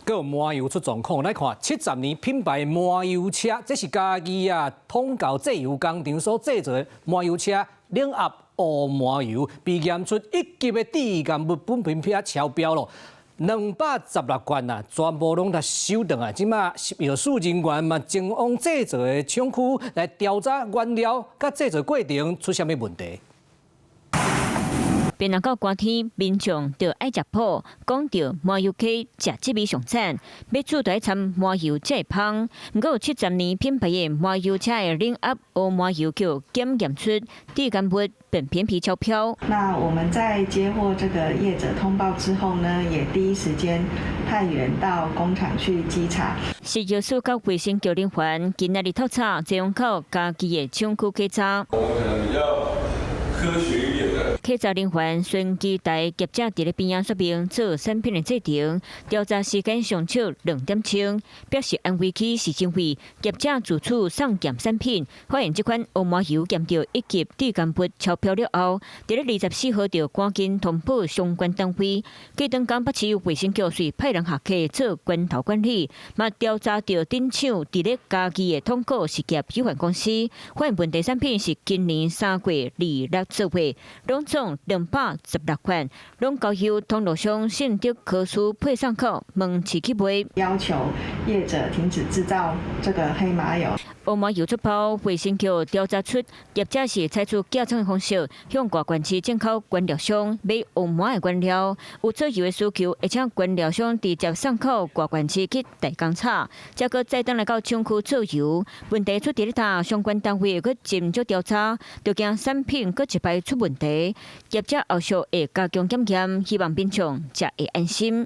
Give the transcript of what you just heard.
閣有麻油出狀況，來看70年品牌麻油車，這是嘉義啊統猴製油工廠所製造的麻油車，冷壓烏麻油被驗出一級的致癌物苯並芘超標咯，216罐啊，全部攏來收轉來。這馬食藥署人員嘛前往製造的廠區來調查原料佮製造過程出啥物問題。變到寒天，民眾就愛食補。講著麻油雞食這味上讚，欲煮就愛摻麻油才會芳。毋過有70年品牌的麻油車的冷壓烏麻油叫檢驗出致癌物苯並芘超標。那我們在接獲這個業者通報之後呢，也第一時間派員到工廠去稽查。食藥署佮衛生局人員今仔日透早前往到嘉義的廠區稽查。我們可能比較科學一點的。稽查人員隨機帶業者佇咧邊仔說明做產品的製程，調查時間上少2點鐘，表示安徽區是因為業者自主送檢產品，發現這款烏麻油檢著一級致癌物超標了後，佇咧24號就趕緊通報相關單位。隔頓工北市衛生局遂派人下課做關頭管理，嘛調查著頂廠佇咧嘉義的統購實業有限公司，發現問題產品是今年3月26做貨，攏總216款，攏交由通路商信德科斯配送到門市去賣。要求業者停止製造這個黑麻油。烏麻油出包，衛生局調查出業者是採取寄倉的方式，向外縣市進口原料商買烏麻的原料，有做油的需求，會請原料商直接送到外縣市去代工廠，才閣再轉來到廠區做油。問題出佇咧佗，相關單位會閣斟酌調查，就驚產品閣一擺出問題，業者後續會加強檢驗，希望民眾食會安心。